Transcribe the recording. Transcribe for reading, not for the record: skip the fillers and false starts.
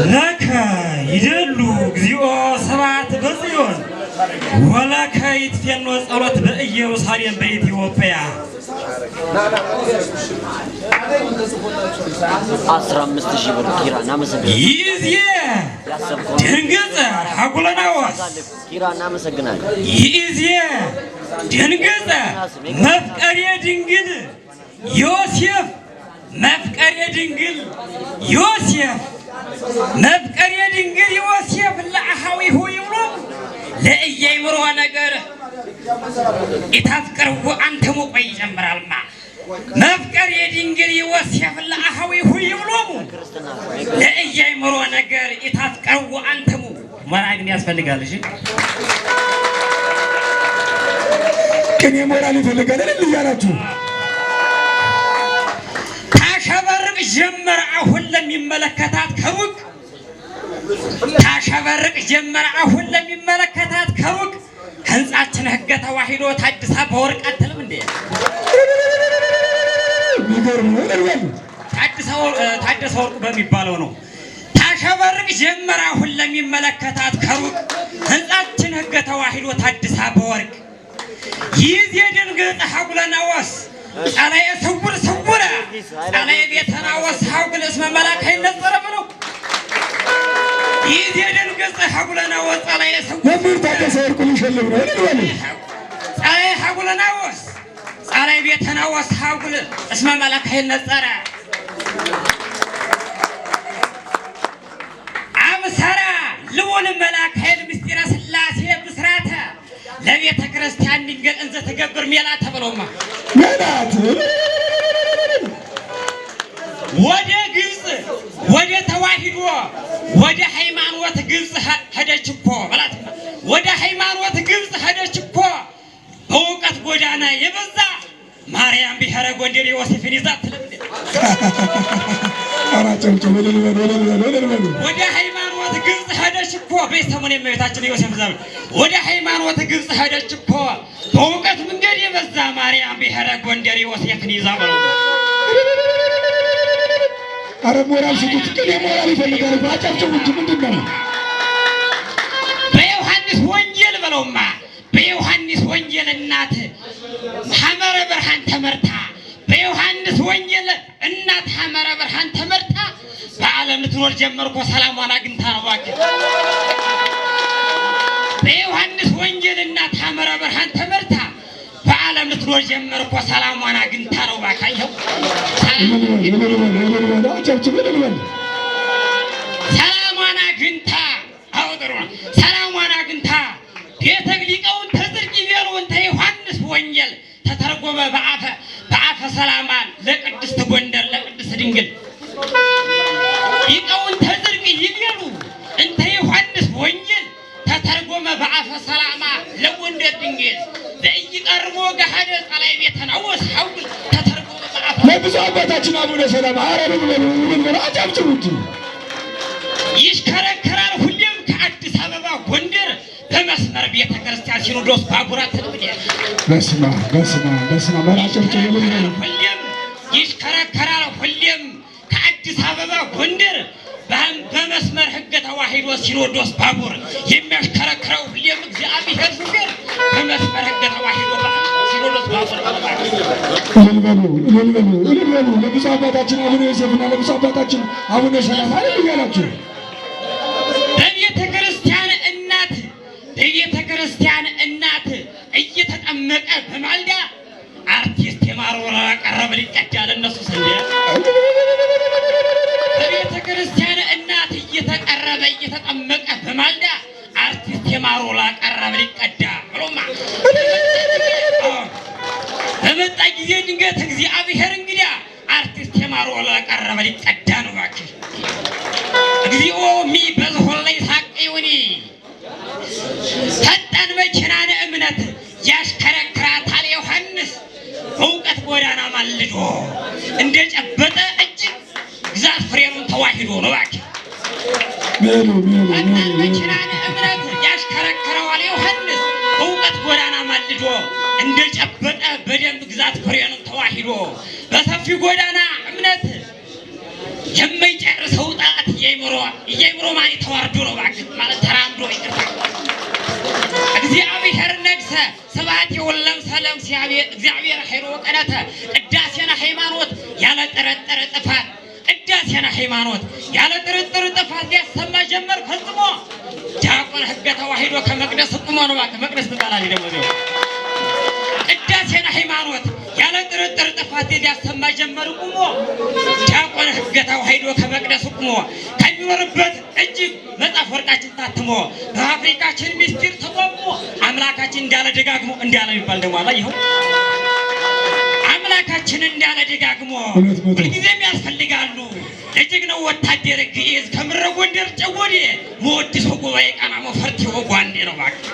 ለከ ይደሉ እግዚኦ ስብሐት በጽዮን ወለከ ይትፌኖ ጸሎት በኢየሩሳሌም በኢትዮጵያ። 15,000 ብር ኪራ እናመሰግናለን። ይዜ ያሰብከውን ድንግጽ ሐጉለናወስ ኪራ እናመሰግናለን። ይዜ ድንግጽ መፍቀሬ ድንግል ዮሴፍ መፍቀሬ ድንግል ዮሴፍ መፍቀሬ ድንግል ዮሴፍ ለአሃዊሁ ይብሎም ለኢያእምሮ ነገር ኢታፍቅርዎ አንተሙ ቆይ ይጨምራልማ መፍቀሬ ድንግል ዮሴፍ ለአሃዊሁ ይብሎሙ ክርስትና ለኢያእምሮ ነገር ኢታፍቅርዎ አንተሙ ሞራል ግን ያስፈልጋል። እሺ ቅኔ ሞራል ይፈልጋል። እልል እያላችሁ ታሸበርቅ ጀመረ አሁን ለሚመለከታት ከሩቅ ታሸበርቅ ጀመረ አሁን ለሚመለከታት ከሩቅ ህንጻችን ህገ ተዋሂዶ ታድሳ በወርቅ አትልም እንዴ? የሚገርም ነው። እልል በሉ። ታደሰ ወርቁ በሚባለው ነው። ታሸበርቅ ጀመረ አሁን ለሚመለከታት ከሩቅ ህንጻችን ህገ ተዋሂዶ ታድሳ በወርቅ ይህ የድንግል ሐጉለናወስ ጸላዬ ስውር ስውረ ጸላዬ ቤተናወስ ሐጉል እስመ መላክ ይነጸረ ብለው ይህ የድንግል ሐጉለናወስ ጸላዬ ስውር መምህር ታደሰ ወርቁ ሊሸልም ነው። እልል በሉ። ጸላዬ ሐጉለናወስ ጸላዬ ቤተናወስ ሐጉል እስመ መላክ ይነጸረ አብሰራ ልዑል መልአክ ኃይል ምስጢረ ሥላሴ ብስራተ ለቤተ ክርስቲያን ድንግል እንዘ ትገብር ሜላ ተብሎማ ሜላት ወደ ግብፅ ወደ ተዋሂዶ ወደ ሃይማኖት ግብፅ ሄደች እኮ በላት። ወደ ሃይማኖት ግብፅ ሄደች እኮ በእውቀት ጎዳና የበዛ ማርያም ብሔረ ጎንደር ዮሴፍን ይዛ አትልም እንዴ? ኧረ አጨብጭቡ። እልል በሉ፣ እልል በሉ፣ እልል በሉ። ወደ ሃይማኖት ግብፅ ሄደች እኮ በሰሙን የእመቤታችን ዮሴፍ ዘመን ወደ ሃይማኖት ግብፅ ሄደች እኮ በእውቀት መንገድ የበዛ ማርያም ብሔረ ጎንደር ዮሴፍን ይዛ በለው። ኧረ ሞራል ስጡት። ቅኔ ሞራል ይፈልጋል። አጨብጭቡ እንጂ ምንድን ነው? በዮሐንስ ወንጌል በለውማ በዮሐንስ ወንጌል እናት ሐመረ ብርሃን ተመርታ በዮሐንስ ወንጌል እናት ሐመረ ብርሃን ተመርታ በዓለም ልትኖር ጀመርኮ ሰላሟን አግኝታ ነው። እባክህ በዮሐንስ ወንጌል እናት ሐመረ ብርሃን ተመርታ በዓለም ልትኖር ጀመርኮ ሰላሟን አግኝታ ነው። እባክህ ይኸው እልል በሉ፣ እልል በሉ፣ እልል በሉ። አጨብጭቡ። እልል በሉ። ሰላሟን አግኝታ አዎ ጥሩ ነው። ሰላሟን አግኝታ ቤተ ሊቃውንተ ጽድቅ ይቤሉ እንተ ዮሐንስ ወንጌል ተተርጎመ በአፈ ሰላማን ለቅድስት ጎንደር ለቅድስት ድንግል ሊቃውንተ ጽድቅ ይቤሉ እንተ ዮሐንስ ወንጌል ተተርጎመ በአፈ ሰላማ ለጎንደር ድንግል ለኢይቀርቦ ገሃደ ጸላይ ቤተ ናወስ ሐውል ተተርጎመ በአፈ ለብፁዕ አባታችን አቡነ ሰላማ ኧረ እልል በሉ፣ እልል በሉ። አጨብጭቡ እንጂ ይሽከረከራል ሁሌም ከአዲስ አበባ ጎንደር በመስመር ቤተ ክርስቲያን ሲኖዶስ ባቡር አትልም እንዴ? በስመ አብ በስመ አብ በስመ አብ። ኧረ አጨብጭቡ። እልል በሉ። ሁሌም ይሽከረከራል ሁሌም ከአዲስ አበባ ጎንደር በመስመር ሕገ ተዋሂዶ ሲኖዶስ ባቡር የሚያሽከረክረው ሁሌም እግዚአብሔር ሹፌር በመስመር ሕገ ተዋሂዶ ሲኖዶስ ባቡር። እልል በሉ፣ እልል በሉ፣ እልል በሉ። ለብፁዕ አባታችን አቡነ ዮሴፍና ለብፁዕ አባታችን አቡነ ሰላማ እልል እያላችሁ በቤተ ክርስቲያን እናት በቤተ ክርስቲያን እናት እየተጠመቀ በማልዳ አርቲስት የማር ወረራ ቀረበ ሊቀዳ ለእነሱ ስንዴ በቤተ ክርስቲያን እናት እየተቀረበ እየተጠመቀ በማልዳ አርቲስት የማሮላ ቀረበ ሊቀዳ ብሎማ በመጣ ጊዜ ድንገት እግዚአብሔር እንግዲያ አርቲስት የማሮላ ቀረበ ሊቀዳ ነው። እባክህ እግዚኦ ሚ በዝሆን ላይ ሳቀዩኒ ፈጣን መኪናነ እምነት ያሽከረክራታል ዮሐንስ በእውቀት ጎዳና ማልዶ እንደጨበጠ እጅ ግዛት ፍሬኑን ተዋሂዶ ነው። እባክህ ሜሉ ሜሉ ፈጣን ሜሉ መኪናነ እምነት ያሽከረክረዋል ዮሐንስ በእውቀት ጎዳና ማልዶ እንደጨበጠ በደንብ ግዛት ፍሬኑን ተዋሂዶ በሰፊ ጎዳና እምነት የማይጨርሰው ጣት እየይምሮ እየይምሮ ማን ተዋርዶ ነው እባክህ፣ ማለት ተራምዶ ይቅርታ። እግዚአብሔር ነግሰ ስብሐት የወለም ሰለም እግዚአብሔር ኃይሎ ወቀነተ ቅዳሴነ ሃይማኖት ያለ ጥርጥር ጥፋት ቅዳሴነ ሃይማኖት ያለ ጥርጥር ጥፋት ሊያሰማ ጀመር ፈጽሞ። ዲያቆን ሕገ ተዋሂዶ ከመቅደስ ቁሞ ነው እባክህ፣ መቅደስ ትባላለች ደግሞ እዚያው። ቅዳሴነ ሃይማኖት ያለ ጥርጥር ጥፋት ሊያሰማ ጀመር ቁሞ። ዲያቆን ሕገ ተዋሂዶ ከመቅደስ ቁሞ ከሚኖርበት እጅግ መጽሐፍ ወርቃችን ታትሞ በአፍሪካችን ምስጢር ተቆሞ አምላካችን እንዳለ ደጋግሞ እንዳለ የሚባል ደግሞ አለ። ይኸው አምላካችን እንዳለ ደጋግሞ 200። ሁልጊዜም ያስፈልጋሉ። ለጀግናው ወታደር ግዕዝ ከምረ ጎንደር ጨወዴ መወድሶ ጉባኤ ቃና መፈርቴ ወጓንዴ ነው እባክህ።